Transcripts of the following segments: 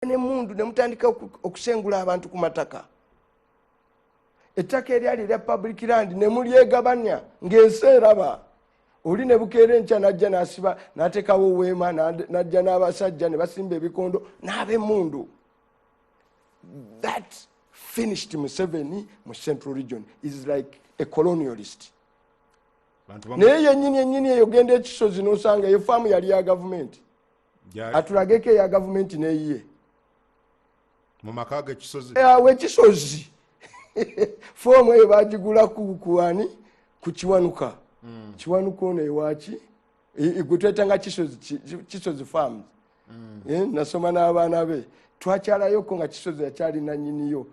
Nemundu nemutandika okusengula abantu ku mataka. Ettaka eryali erya public land nemulyegabanya ng'ensi eraba. Oli ne bukeera enkya najja nasiba, nateekawo weema, najja n'abasajja ne basimba ebikondo n'ab'emmundu. That finished Museveni mu Central Region. Is like a colonialist. Naye yennyini yennyini eyo, genda ekisozi n'osanga eyo faamu yali ya gavumenti. Atulageko eya gavumenti neyiye. Mu maka gekisozi? Awo ekisozi, foomu eyo bagigula kuani? Ku Kiwanuka. Kiwanuka ono ewaki gwe twetanga Kisozi, Kisozi Farms. Nasoma n'abaana be, twakyalayoko nga Kisozi yakyali nanyiniyo.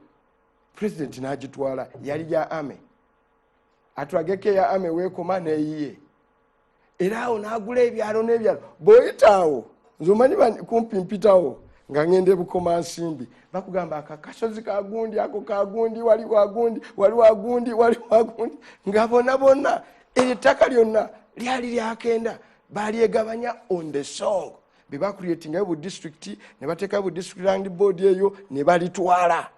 President n'agitwala, yali ya army. Atulageko eya army weekoma neyiye. Era awo n'agula ebyalo n'ebyalo. Bw'oyita awo, nze omanyi kumpi mpitawo nga ngenda ebukoma nsimbi, bakugamba aka kasozi kagundi, ako kagundi, wali wagundi, wali wagundi, wali wagundi, nga bonna bonna eryo ettaka lyonna lyali lyakenda, balyegabanya on the song be bacreatingayo bu district, ne bateekayo bu district land board eyo ne balitwala.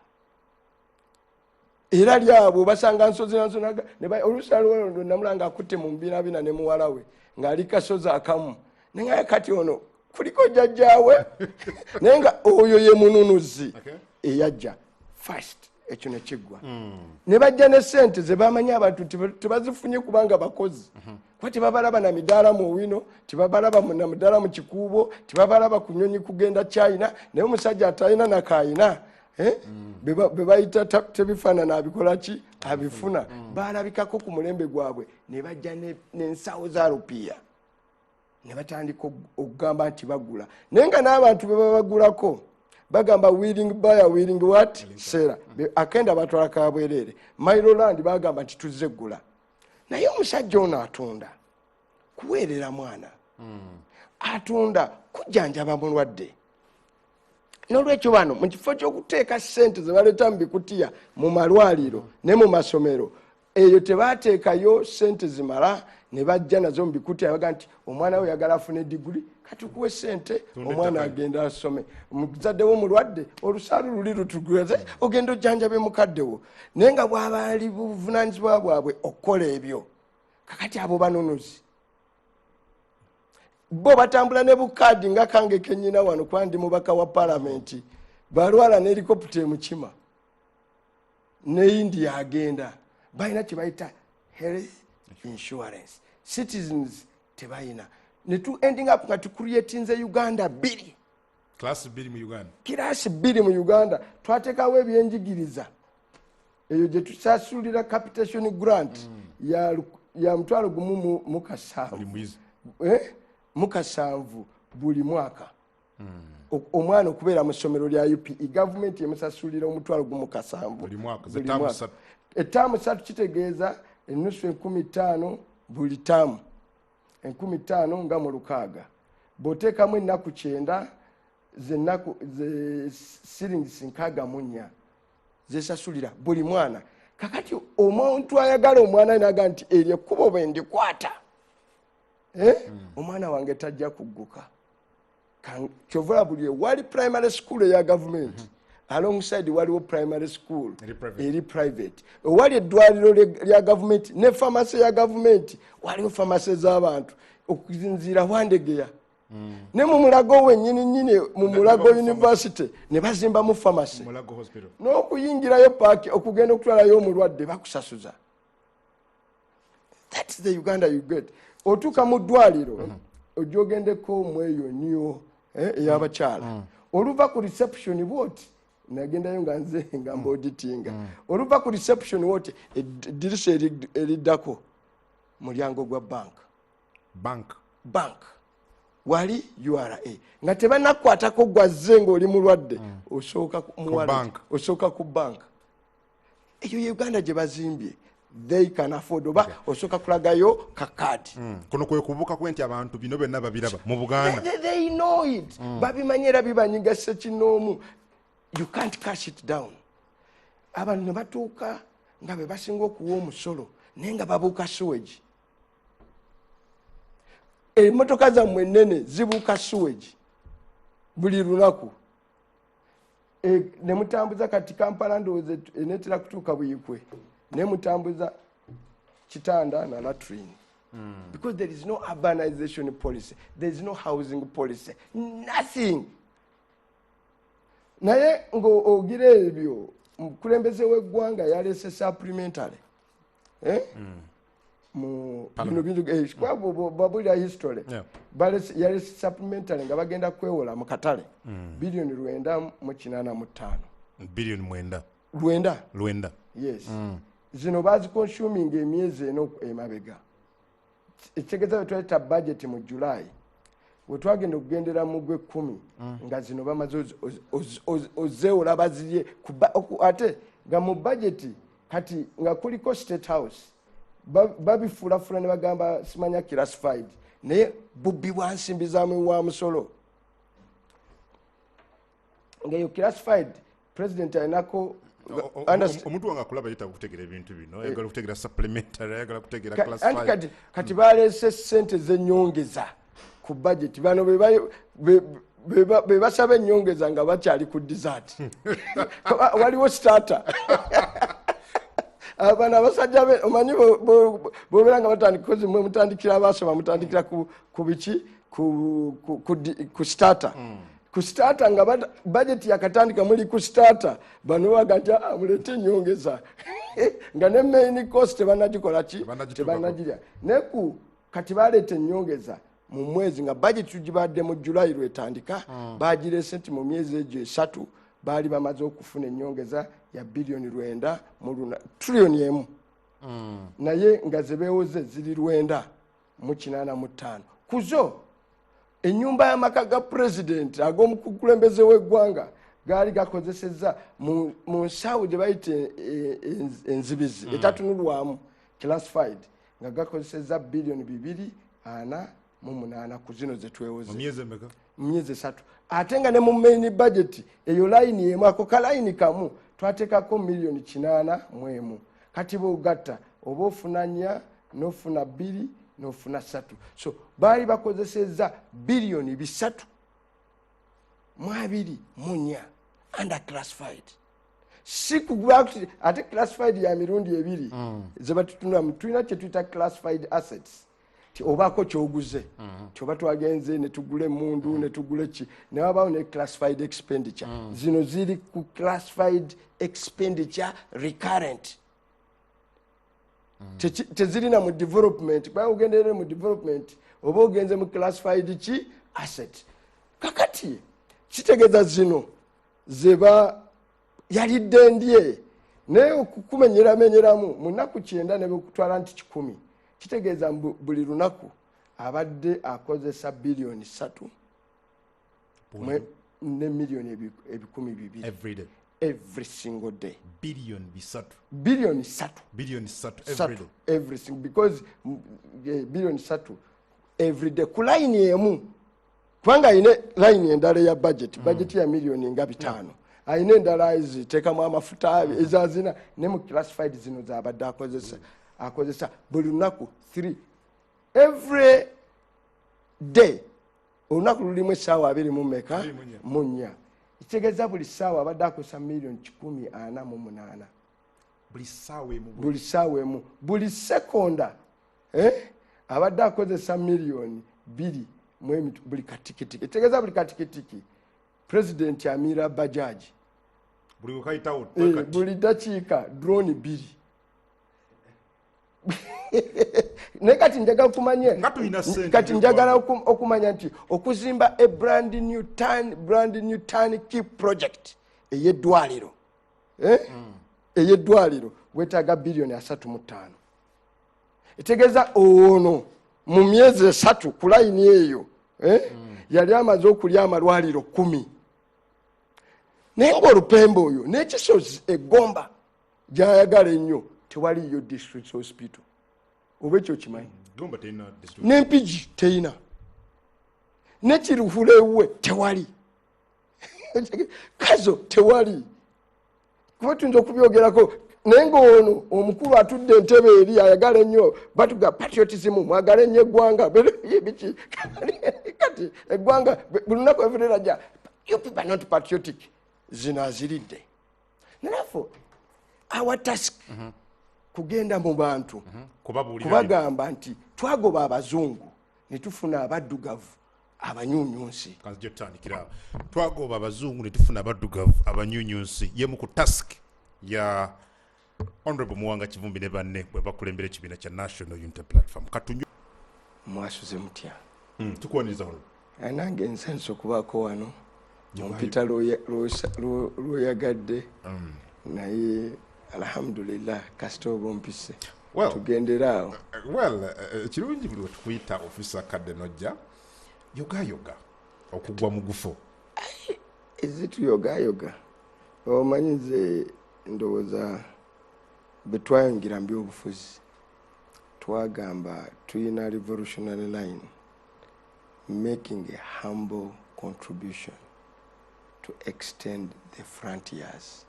Era lyabwe basanga nsozi nansonaga. Oluusi aliwo namulanga akutte mu mbinabina ne muwala we ng'ali kasozi akamu, naye kati ono kuliko jjajjaawe, naye nga oyo ye mununuzi eyajja first. Ekyo nekiggwa ne bajja ne sente ze bamanyi abantu nti tebazifunye kubanga bakozi, kuba tebabalaba na midaala mu Owino, tebabalaba na mudaala mu Kikuubo, tebabalaba ku nyonyi kugenda China. Naye omusajja atalina nakayina, eh? Be bayita tebifaanana abikola ki? Abifuna. Balabikako ku mulembe gwabwe ne bajja n'ensawo za rupiya ne batandika okugamba nti bagula, naye nga n'abantu be babagulako bagamba willing buyer, willing what? Seller. Akenda batwala kabwereere. Mailoland bagamba nti tuzze eggula, naye omusajja ono atunda kuweerera mwana, atunda kujjanjaba mulwadde. Nolwekyo bano mu kifo ky'okuteeka sente ze baleeta mu bikutiya mu malwaliro ne mu masomero, eyo tebateekayo sente zimala, ne bajja nazo mu bikutiya. Baga nti omwana we oyagala afune diguli, katukuwe sente. Tunda omwana ettaka. Agenda asome. Omuzadde wo mulwadde, olusaalu luli lutugeze, ogenda ojjanjabe mukaddewo. Naye nga bwabali buvunanyizibwa bwabwe okukola ebyo. Kakati abo banunuzi bo batambula ne bukaadi nga kange kenyina wano, kuba ndi mubaka wa palamenti. Balwala n'helicopter emukima ne India agenda. Balina kyebayita health insurance, citizens tebalina. Netu ending up nga tucreatinze Uganda bbiri. Class bbiri mu Uganda. Class bbiri mu Uganda. Twateekawo ebyenjigiriza eyo gye tusasulira capitation grant ya 10,000 mu Buli 7 muyizi. Eh? Mu 7 buli mwaka. Omwana okubeera mu ssomero lya UPE, gavumenti emusasulira 17,000 Buli mwaka, ze buli ttaamu mwaka. 3. Ettaamu 3 kitegeeza enusu 5000 buli taamu, 5,600. Bw'oteekamu ennaku 90, zennaku ze siringisi 64 zesasulira buli mwana. Kakati omuntu ayagala omwana naga nti eryo ekkubo bwe ndikwata, eh? Omwana wange tajja kugguka. Kyova buli ewali primary school eya gavumenti, alongside waliwo primary school Eri private. Eri private. Ewali eddwaliro lya gavumenti ne famasi ya gavumenti, waliwo famasi z'abantu. Okuzinziira Wandegeya ne mu Mulago wennyini nyini, mu Mulago University ne bazimbamu famasi. Mulago Hospital. N'okuyingirayo paaki okugenda okutwalayo omulwadde bakusasuza. That's the Uganda you get. Otuuka mu ddwaliro, ojja ogendeko mu eyo niyo ey'abakyala, oluva ku reception bwoti, nagendayo nga nze nga mbaauditinga, oluva ku reception woti, eddirisa eriddako mulyango gwa bank. Bank. Bank wali URA nga tebanakwatako gwazze ngaoli mulwadde, osooka mu wallet, bank. Osooka ku bank. Eyo ye Uganda gye bazimbye. They can afford oba osooka kulagayo kakaadi. Kuno kwe kubuuka kwe nti abantu bino byonna babiraba mu Buganda. They know it. Babimanyi era bibanyiga sekinoomu. You can't cash it down. Abantu ne batuuka nga be basinga okuwa omusolo, naye nga babuuka sewage. Emotoka zammwe enene zibuuka sewage buli lunaku. Ne mutambuza kati Kampala, ndowooza eneetera kutuuka Buyikwe, ne mutambuza kitanda na latrine, because there is no urbanization policy, there is no housing policy, nothing. Naye ng'ogira ebyo, omukulembeze w'eggwanga yaleese supplementary, eh? Mu bino bintu kuba babulira history. Yaleese supplementary nga bagenda kwewola mu katale biliyoni 985. Biliyoni 9? 9. 9. Yes. Zino baziconsuming emyezi eno emabega. Ekitegeeza bwe twaleta budget mu July, bwe twagenda okugendera mu gwekumi, nga zino bamaze ozeewola bazirye. Ate nga mu budget kati nga kuliko State House, babifuulafula ne bagamba simanya classified, naye bubbi bwa nsimbi za wa musolo. Ngaeyo classified, president alinako Omuntu wange akulaba yetaaga okutegeera ebintu bino, ayagala okutegeera supplementary, ayagala kutegeera Anti classified. Kati baleese sente zenyongeza ku budget. Bano be basaba ennyongeza nga bakyali ku dessert. Waliwo starter. Bano abasajja be omanyi bobeera nga batandika kozi, mwe mutandikira, abasoma mutandikira ku biki, ku starter. Ku starter nga budget yakatandika, muli ku starter, bano baga nti, "Ah, muleete ennyongeza," nga ne main course tebanagikola ki. Tebanagituukako. Tebanagirya. Naye ku kati baleeta ennyongeza mu mwezi nga budget tugibadde mu July lwetandika. Bagirese nti mu myezi egyo 3 baali bamaze okufuna ennyongeza ya biliyoni 9 mu 1 trillion, naye nga ze beewoze ziri 985. Kuzo ennyumba y'amaka ga pulezidenti ag'omukulembeze w'eggwanga gaali gakozesezza mu nsawo gye bayita enzibizi etatunulwamu, classified, nga gakozesezza biliyoni 248 ku zino zetwewoze. Mu myezi emeka? Mu myezi 3. Ate nga ne mu main budget eyo layini emu, ako kalayini kamu, twateekako miliyoni 81. Kati bwogatta oba ofuna 4, n'ofuna 2, n'ofuna 3. So baali bakozesezza biliyoni 324 under classified. Si kuba ate classified ya mirundi ebiri ze batutunulamu. Tulina kye tuyita classified assets, ti obaako kyoguze, ti oba twagenze ne tugula emundu, ne tugula eki, ne wabaawo ne classified expenditure. Zino ziri ku classified expenditure recurrent. Tezirina mu development, kubanga ogenderere mu development oba ogenze mu classified ki asset. Kakati kitegeeza zino zeba yalidde ndye, naye okukumenyeramenyeramu mu nnaku 90 ne bwekutwala nti 100, kitegeeza mbu buli lunaku abadde akozesa biliyoni 3 ne miliyoni 200,000. Every day? Every single day. Biliyoni 3? Biliyoni 3. Biliyoni 3 every 3 day? Every single, because biliyoni 3 every day ku layini emu, kubanga ayina layini endala eya budget. Budget ya miliyoni nga 500, ayina endala ziteekamu amafuta ezazina, ne mu classified zino zabadde akozesa buli lunaku 3 every day. Olunaku lulimu essaawa abiri mu meka? 24. Mu nnya. Kitegeeza buli ssaawa abadde akozesa miliyoni 148. Buli ssaawa emu? Buli ssaawa emu. Buli sekonda, eh? Abadde akozesa miliyoni 2 buli katikitiki. Ekitegeeza buli katikitiki pulezidenti amira bajaji. Buli wekayitawo? Eh, buli dakiika drone 2. Naye kati njagala kumanye Nga tulina ssente. Kati njagala okumanya nti okuzimba a brand new turnkey project ey'eddwaliro, eh? Ey'eddwaliro wetaaga biliyoni 35. Etegeeza ono mu myezi 3 ku layini eyo, eh? Yali amaze okulya amalwaliro 10. Naye ngaolupembe oyo n'ekisozi egomba gyayagala ennyo tewaliyo district hospital, oba ekyo kimanyi? Gomba terina district. N'empigi teyina, nekiruhula ewuwe tewali, kazo tewali, kuba tuyinza okubyogerako. Naye ngaono omukulu atudde entebe eri ayagala ennyo batuga patriotism, mwagala ennyo eggwanga, biki. Kati eggwanga buli lunaku everyday, you people are not patriotic. Zino aziridde. Therefore our task kugenda mu bantu kubagamba nti twagoba abazungu ne tufuna abaddugavu abanyunyunsi. Kanzije tutandikira. Twagoba abazungu ne tufuna abaddugavu abanyunyunsi. Yemu ku task ya Honorable Muwanga Kivumbi ne banne bwe bakulembera ekibiina kya National Unity Platform. Katunyo mwasuze mutya? Tukwaniriza honorable. Nange nsanyuse okubaako wano. Ompita lwoyagadde naye alhamdulillah kasita oba ompise. Tugendera awo. Well, ekirungi buli wetukuyita ofisa kadde nojja yogayoga okugwa mu gufo. Ezituyogayoga omanyi nze ndowooza bwe twayingira mu byobufuzi twagamba tuyina revolutionary line, making a humble contribution to extend the frontiers.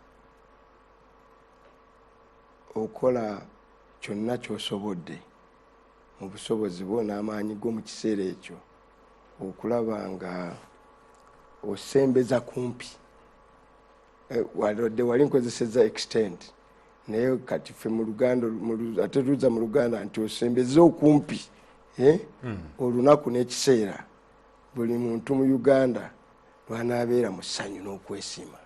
Okola kyonna ky'osobodde mu busobozi bwo n'amaanyi go mu kiseera ekyo okulaba nga osembeza kumpi. Wadde wali nkozesezza extend, naye kati ffe mu Luganda, ate tuza mu Luganda nti osembeze okumpi olunaku n'ekiseera buli muntu mu Uganda lwanaabeera mu ssanyu n'okwesiima.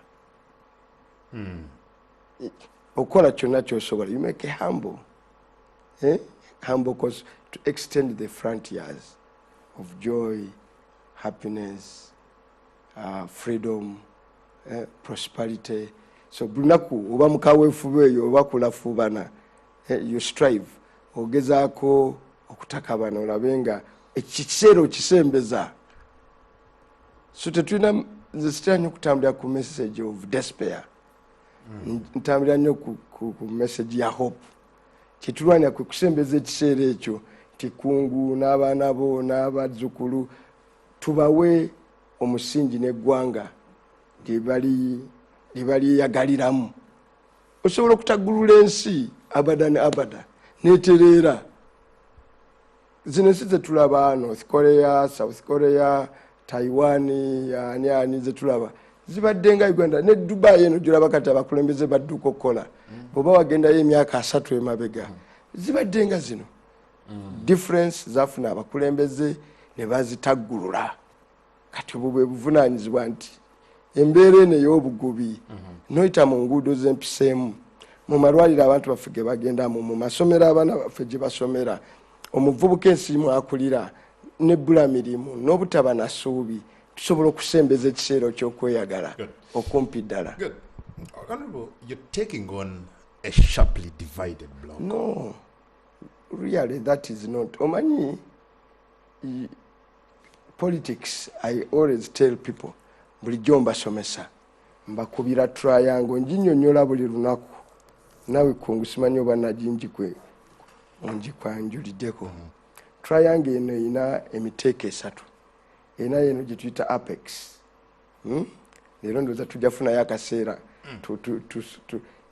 Okola kyonna ky'osobola, you make a humble cause to extend the frontiers of joy, happiness, freedom, prosperity. So buli lunaku oba mukaweefube eyo oba kulafuubana, you strive, ogezaako okutakabana olabe nga ekiseera okisembeza. So tetulina, nze sitera nnyo okutambulira ku message of despair. Ntambulira nnyo ku message ya hope. Kyetulwanira kwe kusembeza ekiseera ekyo nti kungu n'abaana bo n'abazzukulu tubawe omusingi n'eggwanga lye balyeyagaliramu. Osobola okutaggulula ensi abada ne abada netereera. Zino ensi zetulaba, North Korea, South Korea, Taiwan, ani ani zetulaba zibadde nga Uganda ne Dubai eno gyolaba kati abakulembeze badduka okukola. Bw'oba wagendayo emyaka 30 emabega zibadde nga zino. Difference zafuna abakulembeze ne bazitaggulula. Kati obwo bwe buvunaanyizibwa nti embeera eno ey'obugubi noyita mu nguudo z'empiseemu, mu malwaliro abantu baffe ge bagendamu, mu masomero abaana baffe gye basomera, omuvubuka ensi mwakulira nebbula mirimu n'obutaba na ssuubi, tusobola okusembeza ekiseera ekyokweyagala okumpi ddala. Good. Honorable, you're taking on a sharply divided bloc. No, really that is not. Omanyi, politics, I always tell people, bulijjo mbasomesa, mbakubira triangle, njinyonnyola buli lunaku. Nawe kungu simanyi oba naginjikwe ngikwanjuliddeko. Triangle eno erina emiteeko esatu. Erina eno gye tuyita apex. Leero ndowooza tujja kufunayo akaseera.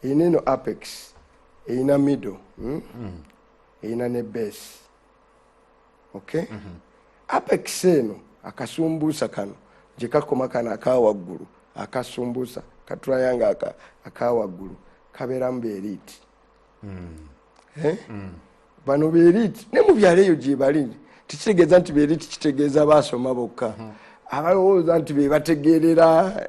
Erina eno apex, erina middle, erina ne base. Okay? Apex eno akasumbuusa kano gye kakoma kano akawaggulu, akasumbuusa ka triangle akawaggulu kabeeramu be elite. Bano be elite ne mu byalo eyo gye bali tekitegeeza nti be elite kitegeeza baasoma bokka. Abalowooza nti be bategeerera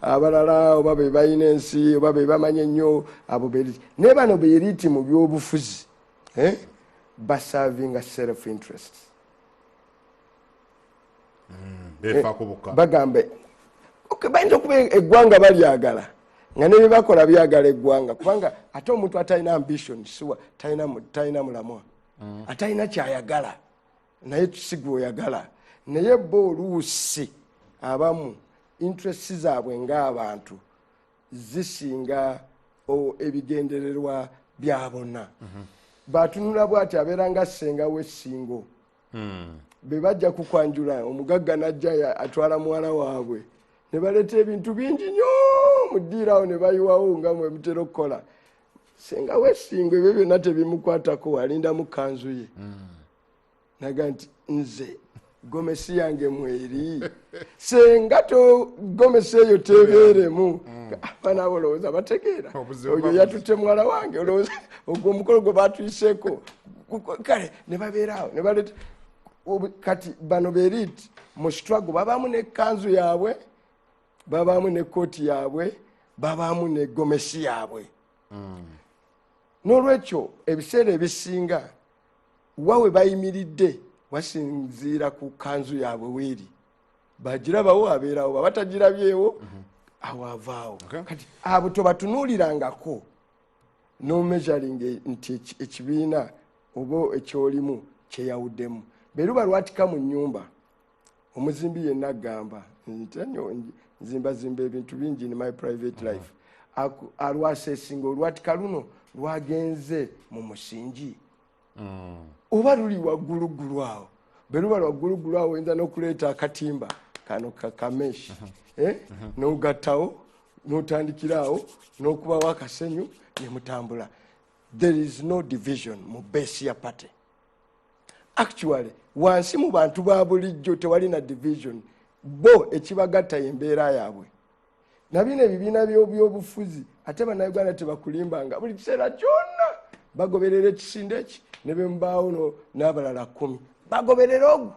abalala oba be balina ensi oba be bamanyi ennyo, abo be elite. Naye bano be elite mu byobufuzi, baservinga self interest. Beefaako bokka. Bagambe, okay, bayinza okuba eggwanga balyagala nga ne bye bakola byagala eggwanga, kubanga ate omuntu atalina ambition siwa talina mulamwa, atalina kyayagala naye si gwe oyagala. Naye bo oluusi abamu interest zaabwe ng'abantu zisinga ebigendererwa bya bonna. Batunula bw'ati abeera nga ssenga w'essingo. Be bajja kukwanjula omugagga n'ajja atwala muwala waabwe ne baleeta ebintu bingi nnyo mu ddiiro awo ne bayiwawo nga mwe mutera okukola. Ssenga w'essingo ebyo byonna tebimukwatako, alindamu kanzu ye. Naga nti nze Gomesi yange mweri, senga to gomesi eyo tebeeremu, abaana abo olowooza bategeera? Oyo yatutte muwala wange, olowooza ogwo omukolo gwe batuyiseeko? Kale ne babeera awo ne baleeta. Kati bano be elite mu struggle babaamu ne kanzu yaabwe, babaamu ne kooti yaabwe, babaamu ne gomesi yaabwe. N'olwekyo ebiseera ebisinga wa we bayimiridde wasinziira ku kanzu yaabwe weeri. Bagirabawo abeerawo, baba tagirabyewo awo avaawo. Kati abo tobatunuulirangako no measuring nti ekibiina oba ekyolimu kyeyawuddemu. Beruba lwatika mu nyumba, omuzimbi yenna agamba nti nzimbazimba ebintu bingi in my private life. Alwasesinga olwatika luno lwagenze mu musingi oba luli wagguluggulu awo. Bwe luba lwagguluggulu awo, oyinza n'okuleeta akatimba kano kameshi, n'ogattawo n'otandikira awo n'okubawo akasenyu ne mutambula. There is no division mu base ya party. Actually, wansi mu bantu ba bulijjo tewali na division. Bo ekibagatta embeera yaabwe. Nabino ebibiina by'obyobufuzi, ate Bannayuganda tebakulimbanga, buli kiseera kyonna bagoberera ekisinde eki ne bemubaawo n'abalala 10 bagoberera ogwo.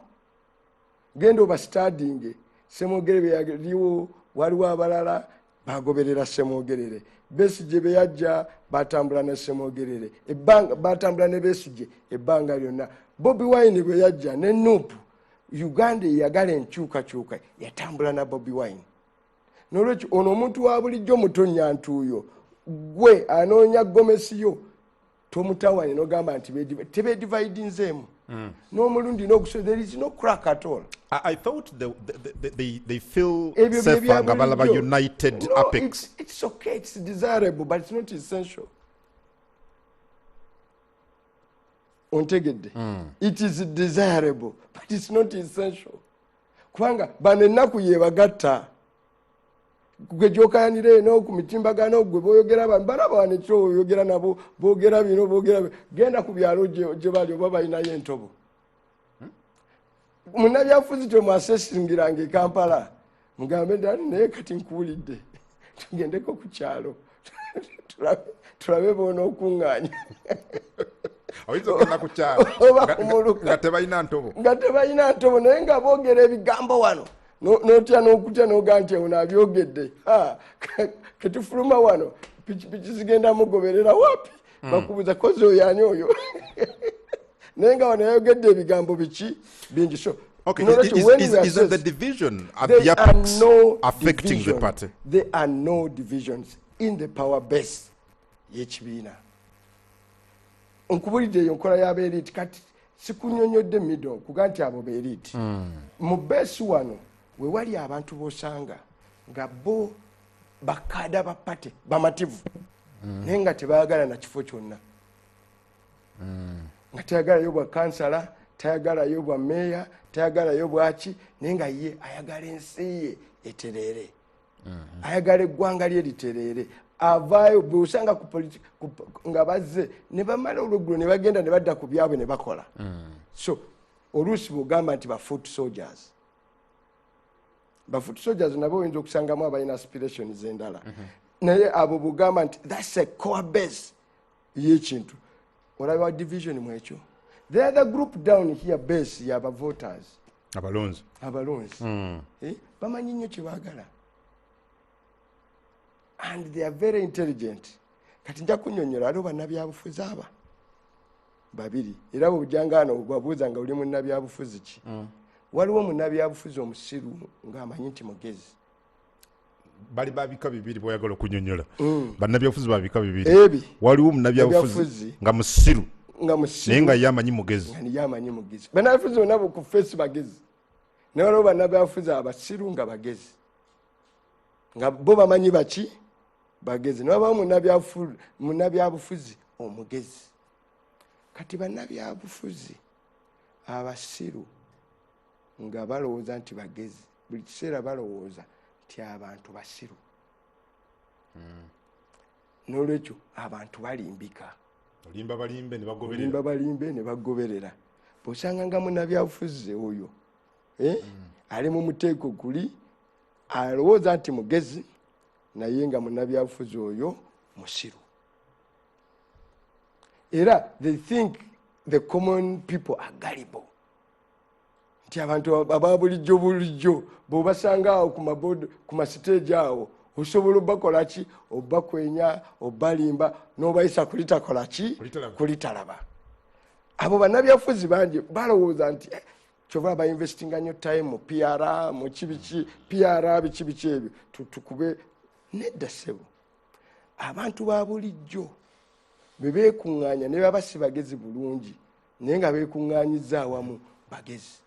Genda obastudyinge, Semwogere bye yaliwo, waliwo abalala bagoberera Semwogerere. Besigye bye yajja, batambula ne Semwogerere ebbanga, batambula ne Besigye ebbanga lyonna. Bobi Wine bwe yajja ne NUP, Uganda eyagala enkyukakyuka yatambula na Bobi Wine. Nolwekyo ono omuntu wa bulijjo mutonya ntuuyo, gwe anoonya gomesiyo tomutawanye nogamba nti tebedividinzeemu n'omulundi n'oguso. There is no crack at all. I thought they feel Ebyo bye safer bya nga balaba bulijjo. united No, apex. it's okay, it's desirable, but it's not essential. Ontegedde? It is desirable, but it's not essential, kubanga bano ennaku yebagatta. Gwe gyokayanira eno ku mitimbagano, gwe boyogera, bano balaba wano ekiro oyogera nabo, boogera bino, boogera bino. Genda ku byalo gye bali oba balinayo entobo. Munnabyabufuzi temwasesingiranga e Kampala, mugambe nti, "Ani, naye kati nkuwulidde, tugendeko ku kyalo tulabe boona okuŋŋaanya." Oyinza okugenda ku kyalo Oba nga tebalina ntobo. Nga tebalina ntobo, naye nga boogera ebigambo wano. N'otya n'okutya n'ogaa nti ono abyogedde. Ha, ketufuluma wano pikipiki zigenda mugoberera wapi, bakubuza kozi oyo ani oyo, naye nga wano yayogedde ebigambo biki bingi. So Okay, nolwekyo when we is the assess, division at there the are apex no affecting the division. party? There are no divisions in the power base y'ekibiina. Nkubulidde eyo nkola y'aba elite. Kati sikunyonyodde middle kuga nti abo be elite. Mu base wano we wali abantu b'osanga nga bo bakaada ba party bamativu, naye nga tebaagala na kifo kyonna, nga tayagalayo bwa kansala, tayagalayo bwa meeya, tayagalayo bwaki, naye nga ye ayagala ensi ye etereere, ayagala eggwanga lye litereere. Avaayo bwosanga nga bazze ne bamala olweggulo ne bagenda ne badda ku byabwe ne bakola. So oluusi bwogamba nti ba foot soldiers, ba foot soldiers nabo oyinza okusangamu abalina aspirations endala, naye abo bwogamba nti that's a core base y'ekintu, olaba division mwekyo. The other group down here, base yaba voters. Abalonzi. Abalonzi. Bamanyi nnyo kyebaagala and they are very intelligent. Kati nja kunyonyola, aliwo bannabyabufuzi aba babiri, era bwojjanga wano babuuza nga oli munnabyabufuzi ki. Waliwo munnabyabufuzi omusiru ng'amanyi nti mugezi. Bali babika bibiri bweyagala okunyonyola. Bannabyabufuzi babika bibiri. Ebi. Waliwo munnabyabufuzi Ebyabufuzi. nga musiru nga musiru naye nga ye amanyi mugezi. Nga niye amanyi mugezi. Bannabyabufuzi bonna ku face bagezi, naye waliwo bannabyabufuzi abasiru nga bagezi, nga bo bamanyi baki bagezi. Newabawo munnabyabufuzi omugezi. Kati bannabyabufuzi abasiru nga balowooza nti bagezi, buli kiseera balowooza nti abantu basiru. N'olwekyo abantu balimbika. Olimba balimbe ne bagoberera. Olimba balimbe ne bagoberera. Bw'osanga nga munnabyabufuzi oyo Eh? Ali mu muteeko guli, alowooza nti mugezi, naye nga munnabyabufuzi oyo musiru. Era they think the common people are gullible, nti abantu aba bulijjo bulijjo bw'obasanga awo ku maboard, ku masiteegi awo, osobola obakola ki, obakwenya, obalimba, n'obayisa kulitakola ki? Kulitalaba. Kulitalaba. Abo bannabyabufuzi bangi balowooza nti kyova bainvestinga nnyo time mu PR, mu kibiki PR, biki biki ebyo, tukube. Nedda ssebo, abantu ba bulijjo bwe beekuŋŋaanya ne baba si bagezi bulungi, naye nga beekuŋŋaanyiza awamu bagezi.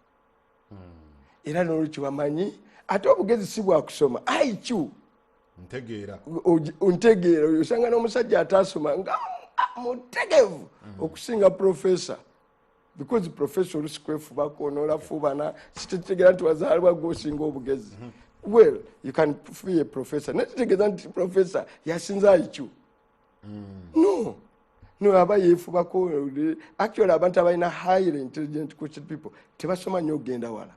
Era n'olwekyo bamanyi, ate obugezi si bwakusoma, IQ. Ntegeera. Ntegeera. Osanga n'omusajja ataasoma nga mutegeevu okusinga profesa, because profesa olusi kwefubako nolafuubana, sitetegeera nti wazaalibwa gwosinga obugezi. Well, you can be a professor, naye kitegeeza nti profesa yasinza IQ? No, aba yeefubako. Actually, abantu abalina highly intelligent quotient people tebasoma nnyo okugenda wala.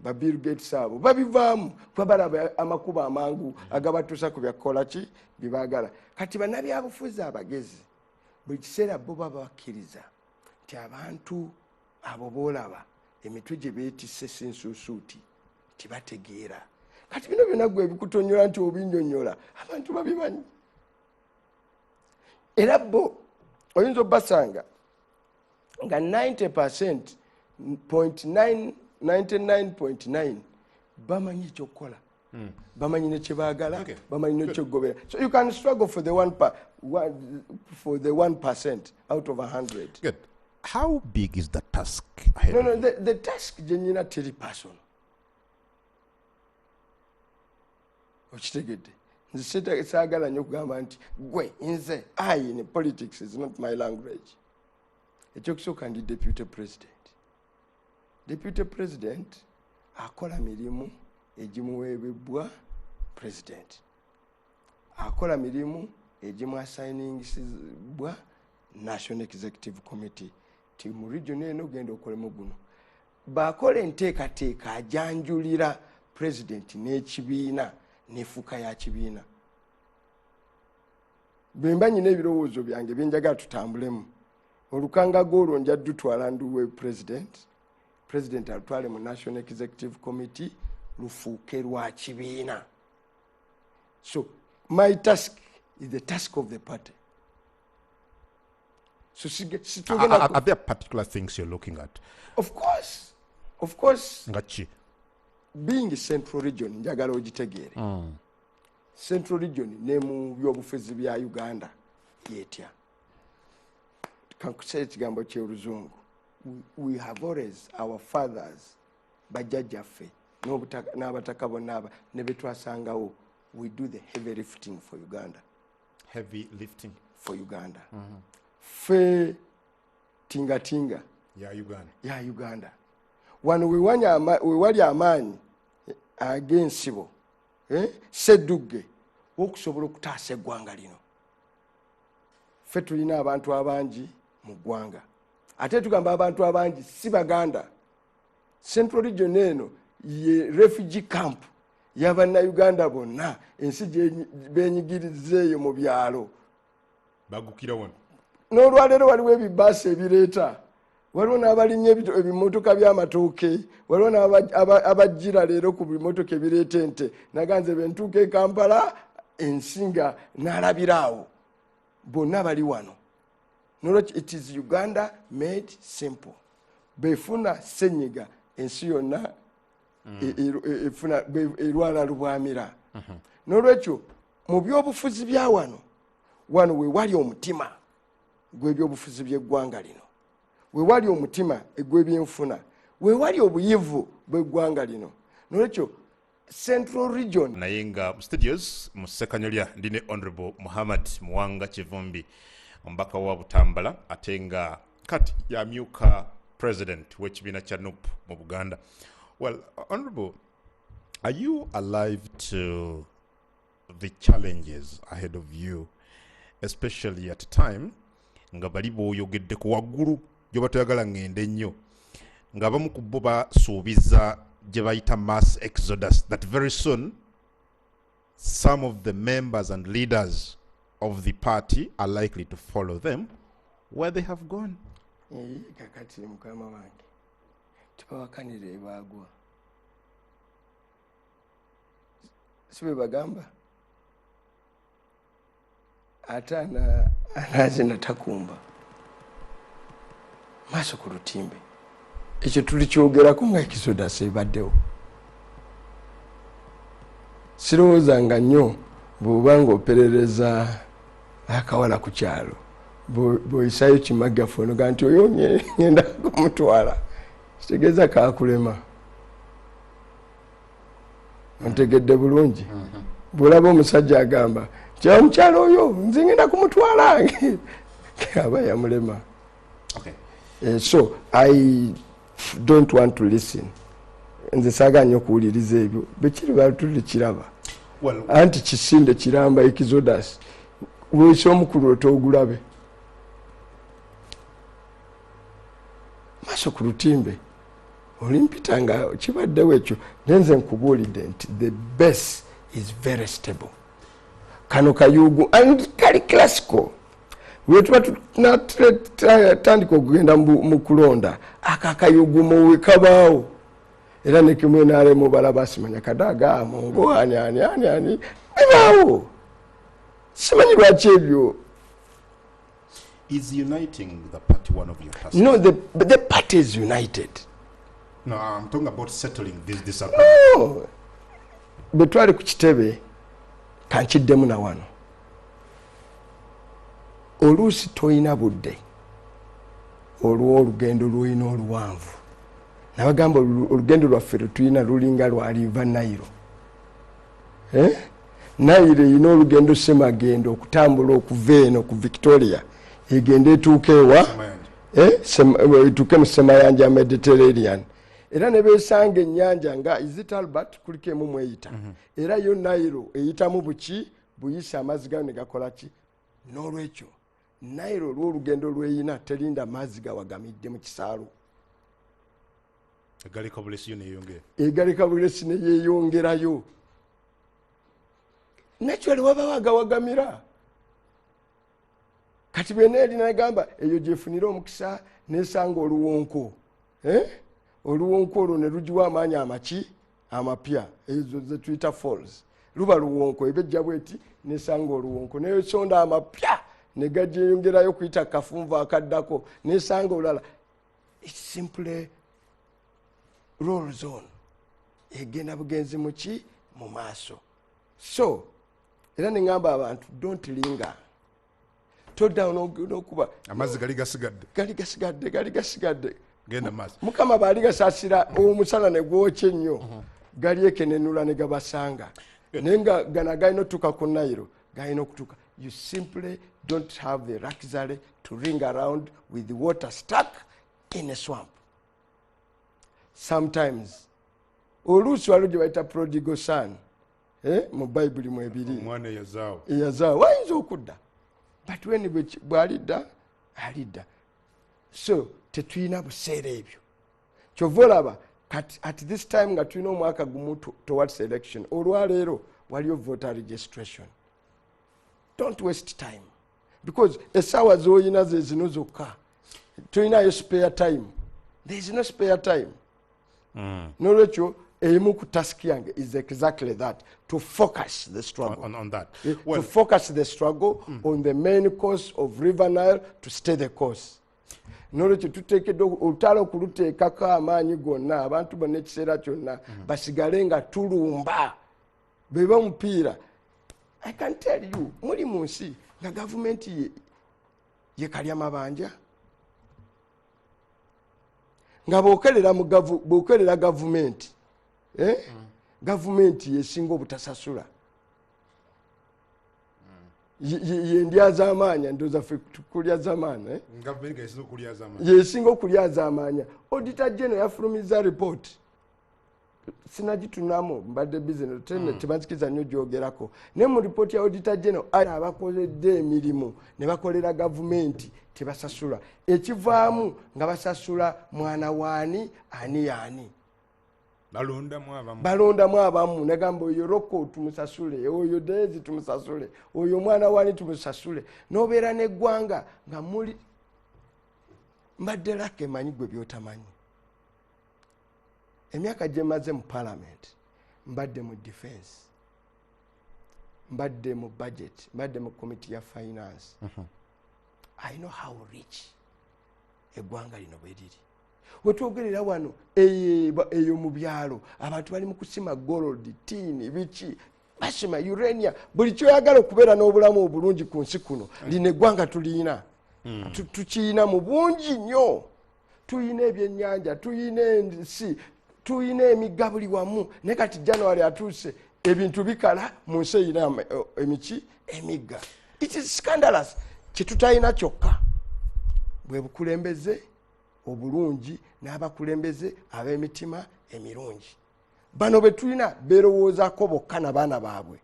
Ba Bill Gates abo babivaamu kuba balaba amakubo amangu agabatuusa ku byakukola ki byebaagala. Kati bannabyabufuzi abagezi buli kiseera bo baba bakkiriza nti abantu abo boolaba emitwe gye beetisse sinsuusuuti, tibategeera. Kati bino byonna gwe ebikutonyola nti obinyonyola, abantu babimanyi. Era bo oyinza obbasanga nga 90 point 99.9 bamanyi ekyokukola, bamanyi nekyebaagala, bamanyi nekyokugobera. So you can struggle for the 1% out of 100. Good. How big is the task ahead No, of no, you? The task gyenyina teri personal, okitegedde? Nze saagala nnyo okugamba nti gwe nze. I in politics is not my language. Ekyokusooka, ndi deputy president. Deputy president akola mirimu egimuweebebwa president, akola mirimu egimuassigningisibwa National Executive Committee, ti mu region eno genda okolemu guno. Bakola enteekateeka, ajanjulira president n'ekibiina n'efuuka ya kibiina. Bwe mba nyina ebirowoozo byange byenjagala tutambulemu, olukangaga olwo nja dutwala nduwe president, president alutwale mu National Executive Committee, lufuuke lwa kibiina. So my task is the task of the party. So situgenda Are there particular things you're looking at? Of course, of course. Nga ki? Being Central Region, njagala ogitegeere, Central Region ne mu byobufuzi bya Uganda yetya? Kankusea ekigambo kyoluzungu. We have always, our fathers, bajjajjaffe n'abataka bonna aba ne betwasangawo, we do the heavy lifting for Uganda. Heavy lifting. For Uganda. Ffe tingatinga ya Uganda. Ya Uganda. Wano wewali amaanyi ag'ensibo, seddugge wokusobola okutaasa eggwanga lino. Ffe tulina abantu abangi mu ggwanga. Ate tugamba abantu abangi si Baganda. Central Region eno ye refugee camp y'Abannayuganda bonna ensi benyigiriza eyo mu byalo. Bagukira wano. N'olwaleero waliwo ebibaasi ebireeta, waliwo n'abalinnya ebimotoka by'amatooke, waliwo abajjira leero ku bimotoka ebireeta ente. Naganze bentuuka e Kampala, ensi nga n'alabira awo, bonna bali wano. Nolwekyo it is Uganda made simple. Befuna senyiga, ensi yonna efuna erwala lubwamira. Nolwekyo mu byobufuzi bya wano, wano we wali omutima gw'ebyobufuzi by'eggwanga lino, we wali omutima egw'ebyenfuna, we wali obuyivu bw'eggwanga lino. Nolwekyo Central Region. Naye nga mu studios mu Ssekanyolya ndi ne Honorable Muhammad Muwanga Kivumbi, omubaka wa Butambala, ate nga kati yamyuka president w'ekibiina kya NUP mu Buganda. Well, Honorable, are you alive to the challenges ahead of you, especially at a time nga bali b'oyogeddeko waggulu gyoba toyagala ŋŋende nnyo, ng'abamu ku bo basuubiza gye bayita mass exodus, that very soon some of the members and leaders of the party are likely to follow them where they have gone? Kakati mukama wange, tubawakanira ebaagwa, si bwe bagamba, ate anaazina takumba maaso ku lutimbe. Ekyo tulikyogerako nga exodus ebaddewo. Sirowoozanga nnyo bw'oba ng'operereza akawala ku kyalo, bw'oyisayo kimagafu onoga nti oyo ngenda kumutwala, kitegeeza kakulema. Ontegedde bulungi? Bw'olaba omusajja agamba nti omukyalo oyo nze ngenda kumutwala, aba yamulema. So I don't want to listen. Nze saagala nnyo okuwuliriza ebyo, bekiriba tulikiraba. Anti kisinde kiramba exodus, lwesa omukulu otoogulabe maaso ku lutimbe olimpita nga kibaddewo ekyo. Nenze nkubuulidde nti the base is very stable. Kano kayugu and kali classical. Bwe tuba tunatandika okugenda mu kulonda, aka akayugumu we kabaawo, era nekimwe nalemu balaba simanya kadaga mungu ani ani ani ani bibaawo. Simanyi lwaki ebyo. Is uniting the party one of your tasks? No, the party is united. No, I'm talking about settling this disagreement. No. Bwe twali ku kitebe, kankiddemu na wano. Oluusi toyina budde olw'olugendo lw'olina oluwanvu. Nabagamba olugendo lwaffe lwe tulina lulinga lwaliva Nile. Nile erina olugendo ssemagendo okutambula okuva eno ku Victoria egende etuuke ewa? Etuuke mu ssemayanja Mediterranean. Era ne beesanga ennyanja nga is it Albert kuliko emu mweyita. Era yo Nile eyitamu buki buyisa amazzi gayo ne gakola ki? N'olwekyo Nile olw'olugendo lw'eyina terinda mazzi gawagamidde mu kisaalu. Egaleka bulesi yo neyongera. Egaleka bulesi ne yeeyongerayo. Naturally wabawo agawagamira. Kati bwe neeri nagamba eyo gyefunire omukisa nesanga oluwonko. Oluwonko olwo ne lugiwa amaanyi amaki amapya, ezo ze tuyita falls. Luba luwonko, eba ejja bweti nesanga oluwonko neyosonda amapya ne gagyeyongerayo kuyita kafunvu akaddako nesanga olulala. It's simply rolls on, egenda bugenzi muki mu maaso. So era ne ŋŋamba abantu don't linger, toddawo n'okuba amazzi gali gasigadde, gali gasigadde, gali gasigadde. Genda maaso. Mukama baali gasaasira omusana ne gwokya ennyo, gali ekenenula ne gabasanga. Naye nga gano galina otuuka ku Nile, galina okutuuka. You simply don't have the luxury to ring around with the water stuck in a swamp. Sometimes oluusi waliwo gye bayita prodigal son, mu Bayibuli mwebiri. Omwana eyazaawo. Eyazaawo wayinza okudda, but when bw'alidda alidda. So tetulina buseera ebyo. Kyova olaba kati at this time nga tulina omwaka gumu towards election, olwaleero waliyo voter registration. Don't waste time, because essaawa z'olina ze zino zokka, tolinayo spare time. There is no spare time. N'olwekyo emu ku task yange is exactly that, to focus the struggle. On that. To focus the struggle on the main course of River Nile, to stay the course. N'olwekyo tuteekeddwa olutalo okuluteekako amaanyi gonna, abantu bonna ekiseera kyonna basigale nga tulumba. Bweba omupiira, I can tell you, muli mu nsi nga gavumenti ye kalya mabanja, nga bw'okerera gavumenti, Gavumenti yesinga obutasasula. Yendya z'amaanya, ndowooza ffe tukulya z'amaanya, Gavumenti nga yesinga okulya z'amaanya. Yesinga okulya z'amaanya. Auditor General yafulumizza report, sinagitunamu, mbadde busy, tebanzikiriza nnyo gyogerako. Naye mu report ya Auditor General, abakoledde emirimu ne bakolera gavumenti tebasasula, ekivaamu nga basasula mwana waani ani yaani. Balondamu abamu. Balondamu abamu, nagamba oyo Roko tumusasule, oyo Daisy tumusasule, oyo omwana wani tumusasule. Nobeera neggwanga nga muli mbadde lake manyi gwe byotamanyi. Emyaka gye maze mu parliament, mbadde mu defense, mbadde mu budget, mbadde mu committee ya finance. I know how rich eggwanga lino bwe liri. Wetwogerera wano eyo mu byalo abantu bali mu kusima gold, tin, biki, basima uranium, buli kyoyagala okubeera n'obulamu obulungi ku nsi kuno. Lino eggwanga tuliyina, tukiyina mu bungi nnyo. Tuyina ebyennyanja, tuyina ensi, tuyina emigga buli wamu. Naye kati January atuuse, ebintu bikala mu nsi eyina emiki, emigga. It is scandalous. Kyetutalina kyokka bwe bukulembeze obulungi n'abakulembeze ab'emitima emirungi. Bano be tulina beerowoozaako bokka n'abaana baabwe.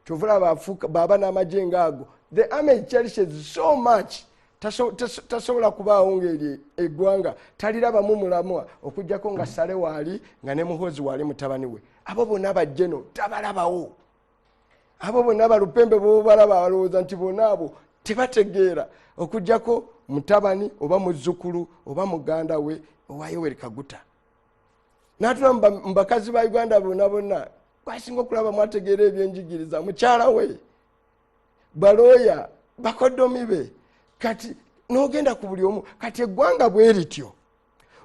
Kyova olaba baba n'amagye ngaago. The army cherishes so much, tasobola kubaawo ng'eri eggwanga talirabamu mulamwa okugjako nga Sale waali, nga ne Muhozi waali mutabani we. Abo bonna bajjeno tabalabawo. Abo bonna balupembe bobalaba balowooza nti bonna abo tebategeera, okugjako mutabani oba muzzukulu oba muganda we owa Yoweri Kaguta. N'atula mu bakazi ba Uganda bonna bonna, gwasinga okulaba mwategeera ebyenjigiriza mukyala we, balooya bakodomi be. Kati n'ogenda ku buli omu. Kati eggwanga bwe lityo,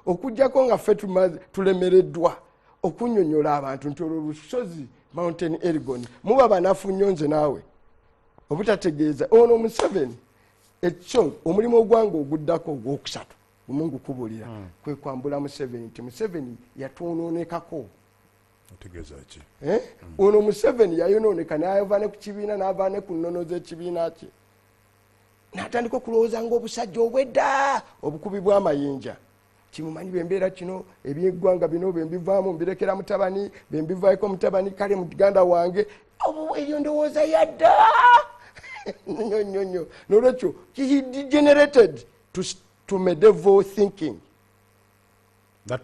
okugjako nga ffe tulemereddwa okunnyonnyola abantu nti olwo lusozi Mountain Elgon muba banafu nnyo. Nze naawe obutategeeza ono Museveni, ekyo omulimu ogwange oguddako ogwokusatu gumu ngukubuulira, kwe kwambula Museveni, nti Museveni yatwonoonekako. Otegeeza ki? Eh? Ono Museveni yayonooneka, n'ava ne ku kibiina, n'ava ne ku nnono z'ekibiina kye, n'atandika okulowooza ng'obusajja obwedda obukubi bw'amayinja. Kimumanyi bembeera kino, ebyeggwanga bino bembivaamu mbirekera mutabani, bembivaako mutabani, kale muganda wange. Eyo ndowooza yadda nnyo nnyo nnyo. Nolwekyo he degenerated to medieval thinking. That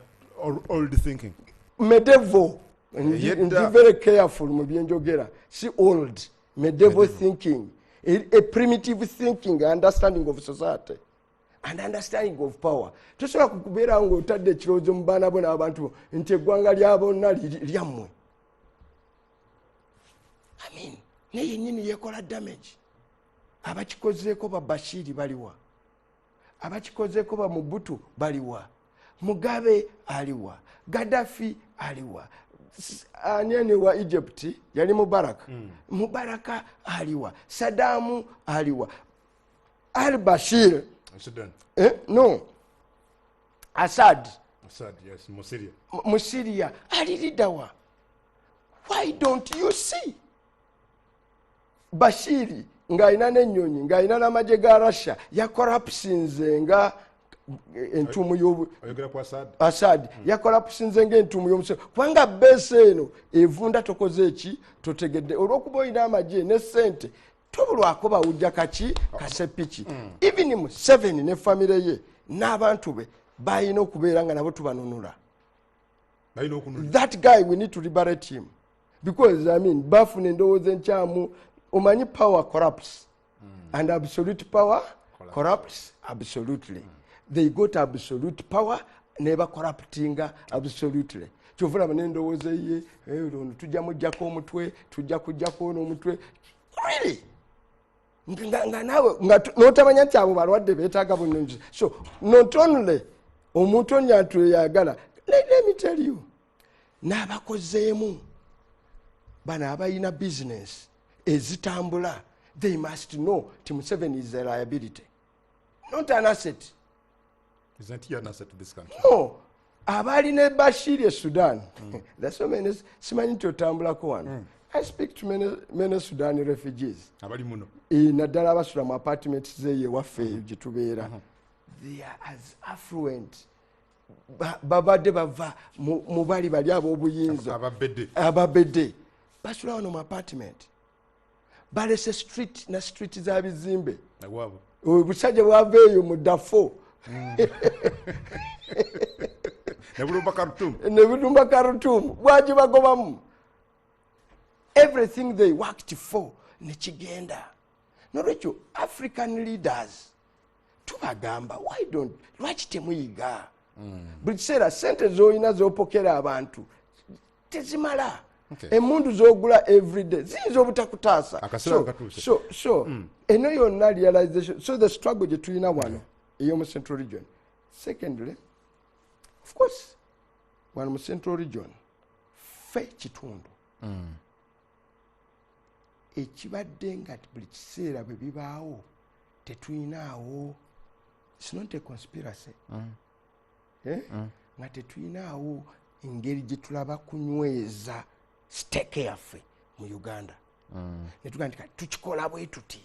old thinking. Medieval. Yedda. Ndi very careful mu byenjogera, si old, medieval thinking, a primitive thinking, understanding of society and understanding of power. Tosobola kukubeera ngaotadde ekirowoozo mu baana bo n'abantu bo nti eggwanga lya bonna lyammwe. I mean, naye yennyini yekola damage. Abakikozeeko ba Bashiri baliwa? Abakikozeeko ba Mubutu baliwa? Mugabe aliwa? Gaddafi aliwa? Ani ani wa Egypt yali Mubaraka? Mubaraka aliwa? Sadamu aliwa? Al Bashir? Sudan. Eh? No, Assad. Assad, yes, mu Syria. Mu Syria aliridawa? Why don't you see Bashiri ng'alina n'ennyonyi, ng'alina n'amagye ga Russia, yacollapsinze nga entuumu y'obu Oyogera ku Assad. Assad yacollapsinze ng'entuumu y'omusolo, kubanga beesi eno evunda. Tokoze eki totegedde, olw'okuba olina amagye ne ssente tobulwako bawujja kaki kasepiki. Even Museveni ne famire ye n'abantu be balina okubeera nga nabo tubanunula. Balina okununula. That guy, we need to liberate him, because I mean, bafuna endowooza enkyamu. Omanyi power corrupts, and absolute power corrupts absolutely. They got absolute power neba corruptinga absolutely. Kyova olaba n'endowooza ye, ono tujja muggyako omutwe, tujja kuggyako ono omutwe. Really? Nga naawe nga n'otamanya nti abo balwadde beetaaga bunungi. So not only omuntu onyantu eyagala, let me tell you, n'abakozeemu bano abalina business ezitambula, they must know nti Museveni is a liability, not an asset. Isn't he an asset to this country? No, abaali ne Bashiri e Sudan. There's so many, simanyi nti otambulako wano. I speak to many, many Sudan refugees. Abali muno. Naddala abasula mu apartment zeeyo ewaffe eyo gye tubeera. They are as affluent. Babadde bava mu bali bali ab'obuyinza. Ababedde. Ababedde basula wano mu apartment, balese street na street za bizimbe. Agwabo. Obusajja bwava eyo mu Darfur. Ne bulumba Khartoum. Ne bulumba Khartoum, bwagibagobamu. Everything they worked for nekigenda. Nolwekyo African leaders tubagamba, why don't, lwaki temuyiga? Buli kiseera sente z'olina z'opokera abantu tezimala. Emundu z'ogula everyday ziyinza obutakutaasa. Akaseera katuuse. So eno yonna realization. So the struggle gye tulina wano ey'omu Central Region. Secondly, of course, wano mu Central Region ffe kitundu ekibadde nga buli kiseera bwe bibaawo tetuyinaawo. It's not a conspiracy. Eh? Nga tetuyinaawo engeri gye tulaba kunyweza stake yaffe mu Uganda. Netugaa nti kati tukikola bwe tuti.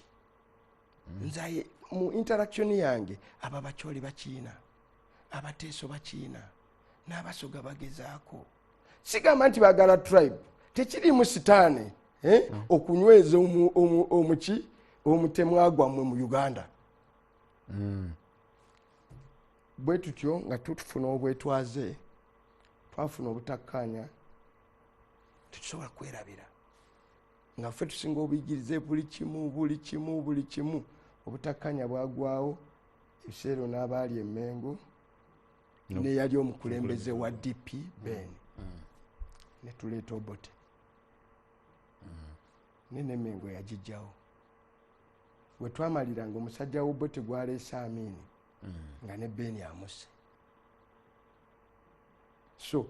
Nze mu interaction yange, aba Bakyoli bakiina, Abateeso bakiina, n'Abasoga bagezaako. Sigamba nti bagala tribe, tekirimu sitaane, eh? Okunyweza omuki omutemwa gwammwe mu Uganda. Bwe tutyo nga tufuna obwetwaze, twafuna obutakkaanya, tetusobola kwerabira nga ffe tusinga obuyigirize buli kimu, buli kimu, buli kimu. Obutakkaanya bwagwawo ebiseera n'abaali Emmengo neyali omukulembeze wa DP Ben, netuleeta Obote, nenemengo yagijjawo. We twamaliranga omusajja w'Obote gwaleese Amiini, nga ne Ben amuse. So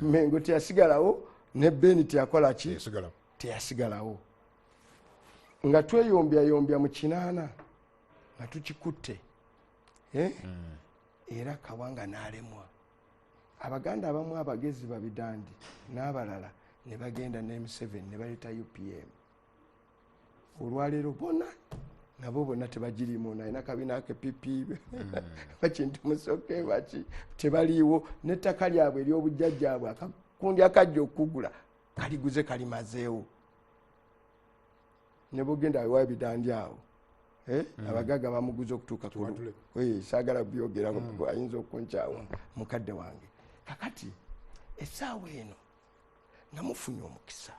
Mengo teyasigalawo, ne Ben teyakola ki? Teyasigalawo. Teyasigalawo. Nga tweyombyayomby mu 80 nga tukikutte, eh? Era Kawanga n'alemwa. Abaganda abamu abagezi, babidandi n'abalala, ne bagenda ne Museveni ne baleeta UPM. Olwaleero bonna nabo bonna tebagirimu. Nalina kabina ke PP, bakintu musoke baki, tebaliiwo. N'ettaka lyabwe ery'obujjajjaabwe, akakundi akajja okugula kaliguze, kalimazeewo. Ne bugenda wewa ebidandi awo, eh? Abagagga bamuguze okutuuka ku Kiwatule. Eh, saagala byogerako, ayinza okunkyawa mukadde wange. Kakati essaawa eno nga mufunye omukisa,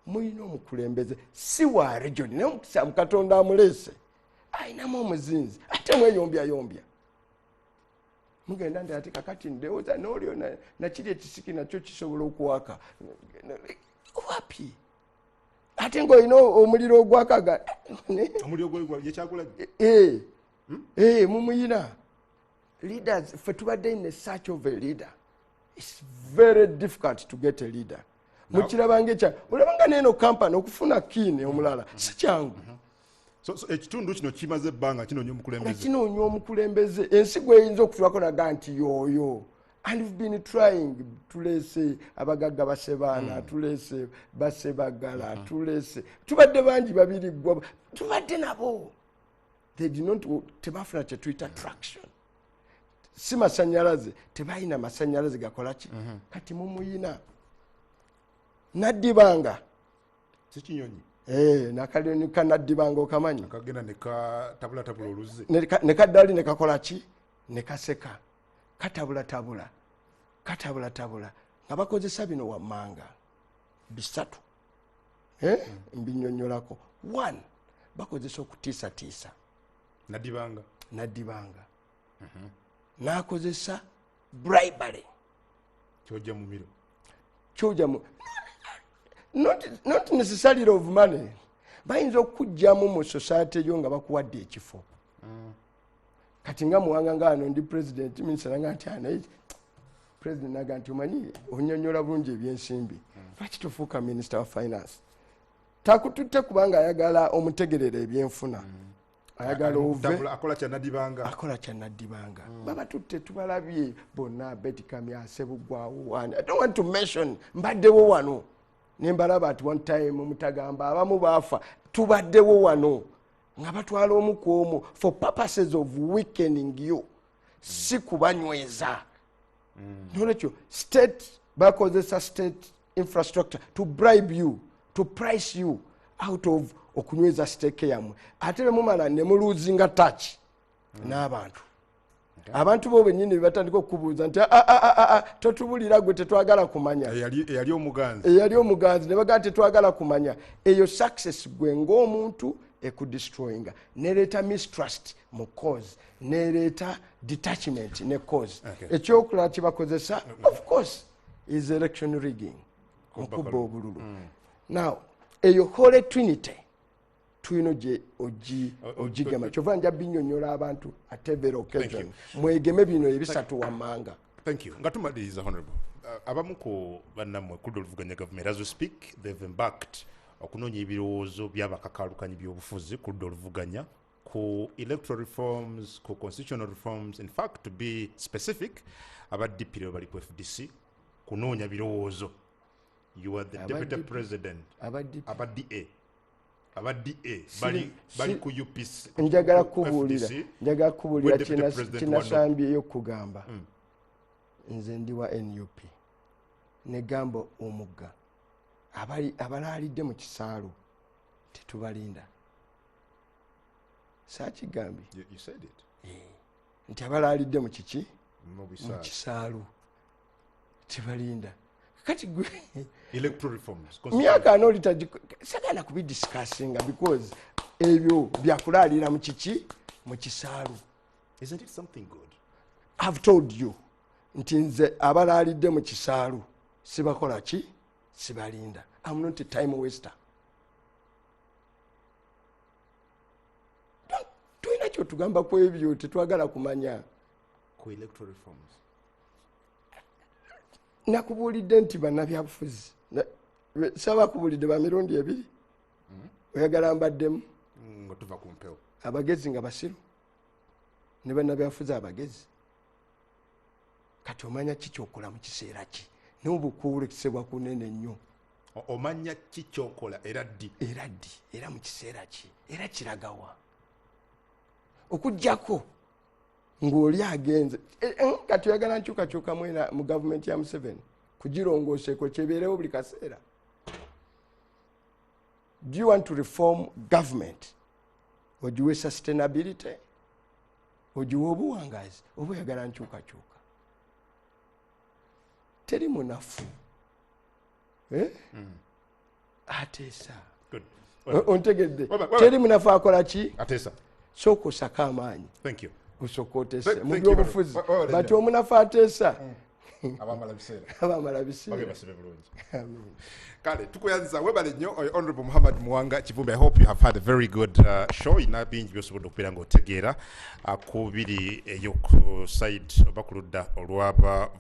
mulina omukulembeze si wa region, naye omukisa Katonda amuleese, ayinamu omuzinzi, ate mweyombyayomby. Mugenda nti ate kakati ndowooza n'olyo nakiri ekisiki nakyo kisobola okuwaka wapi, ate ng'olina omuliro ogwakaga. Omuliro gwe yekyagulanyi. Eh, eh, mumuyina leaders. Ffe tubadde in a search of a leader. It's very difficult to get a leader. Mukirabanga ekya olabanga neeno company okufuna kiini omulala si kyangu. So ekitundu kino kimaze ebbanga kinoonya Nga omukulembeze. kinoonya omukulembeze, ensi gweyinza okutulako naga nti yooyo. And we've been trying. Tuleese abagagga basebaana, tuleese basebagala, tuleese, tubadde bangi, babiri gwa tubadde nabo. They did not, tebafuna kyetuyita traction. Si masanyalaze, tebalina masanyalaze gakolaki. Kati mumuyina Naddibanga. Si kinyonyi? Eh, nakanyonyi kanaddibanga okamanyi? Kagenda nekatabulatabula oluzzi. Ne kaddali ne kakola ki, ne kaseka, katabulatabula, katabulatabula nga bakozesa bino wammanga bisatu. Eh? Mbinyonyolako. One, bakozesa okutiisatiisa. Naddibanga. Naddibanga n'akozesa bribery. Kyojja mumiro. Kyoja mu not necessarily of money. Bayinza okukugjamu mu society yo nga bakuwadde ekifo. Kati nga Muwanga, nga ano ndi president, minisita nga nti ana president naga nti omanyi onyonyola bulungi ebyensimbi, lwaki tofuuka minister wa finance? Takututte kubanga ayagala omutegerera ebyenfuna, ayagala ove. Akola kyanaddibanga. Akola kyanaddibanga. Babatutte, tubalabye bonna, Beti Kamya, Sebugwawo, ani, I don't want to mention. Mbaddewo wano nembalaba at one time. Mutagamba, abamu baafa. Tubaddewo wano nga batwala omu ku omu for purposes of weakening you, si kubanyweza. Nolwekyo state, bakozesa state infrastructure to bribe you, to price you out of okunyweza stake yammwe, ate bemumala ne muluzinga touch n'abantu. Abantu bo bennyini bebatandika okukubuuza nti, "Ah, ah, ah, ah, totubulira gwe, tetwagala kumanya." Eyali omuganzi. Eyali omuganzi, ne bagamba tetwagala kumanya. Eyo success gwe ng'omuntu ekudestroyinga, nereeta mistrust mu cause, nereeta detachment ne cause. Ekyokulala kibakozesa, of course, is election rigging, okubba obululu. Now eyo holy trinity tulina ogigema. Kyova nja binyonyola abantu at every occasion. Mwegeme bino ebisatu wammanga. Thank you. Nga tumaliriza, honorable, abamu ku bannammwe kuludda oluvuganya gavumenti, as we speak, they've embarked okunoonya ebirowoozo by'abakakaalukanyi by'obufuzi ku ludda oluvuganya ku electoral reforms, ku constitutional reforms. In fact, to be specific, aba DP leo bali ku FDC kunoonya birowoozo. You are the Aba deputy DP. president. Aba DP. Aba DA, aba DA bali ku UPC, Njagala ku kubuulira, FDC. njagala kubuulira Gwe deputy president. Kinasambyeyo okugamba, nze ndi wa NUP. Negamba omugga, abalaalidde mu kisaalu tetubalinda. Saakigambye? You said it. Nti abalaalidde mu kiki? Mu Mu bisaalu. kisaalu tebalinda. Kati gwe Electoral reforms. Myaka ana oli sagala kubidiscussinga because ebyo byakulaalira mu kiki? Mu kisaalu. Isn't it something good? I've told you nti nze abalaalidde mu kisaalu sibakola ki? Sibalinda. I'm not a time waster. Tulina kyotugamba ku ebyo? Tetwagala kumanya. Ku electoral reforms. Nakubuulidde nti bannabyabufuzi sabakubuulidde ba mirundi ebiri. Oyagala mbaddemu? Nga tuva ku mpewo. Abagezi nga basiru ne bannabyabufuzi abagezi. Kati omanya ki kyokola mu kiseera ki? Naye obukuulekisebwa kunene nnyo. Omanya ki kyokola era ddi? Era ddi, era mu kiseera ki, era kiragawa? Okugjako ng'oli agenze. Kati oyagala nkyukakyukamu era mu gavumenti ya Museveni kugirongooseeko kyebeerewo buli kaseera? Do you want to reform government ogiwe sustainability, ogiwe obuwangazi, oba oyagala nkyukakyuka? Teri munafu, eh? Ateesa. Good. Ontegedde? Weba, weba. Teri munafu akola ki? Ateesa. Sooka osake amaanyi. Thank you. Osooka oteese mu Thank you. byobufuzi. Weba, Bati omunafu ateesa abamala biseera. Abamala Bage biseera. basibe bulungi. Kale tukuyanza, webale nnyo. Oyo Honorable Muhammad Muwanga Kivumbi. I hope you have had a very good show. Ina bingi byosobodde okubeera ng'otegeera ku biri eyo ku side oba ku ludda olwaba.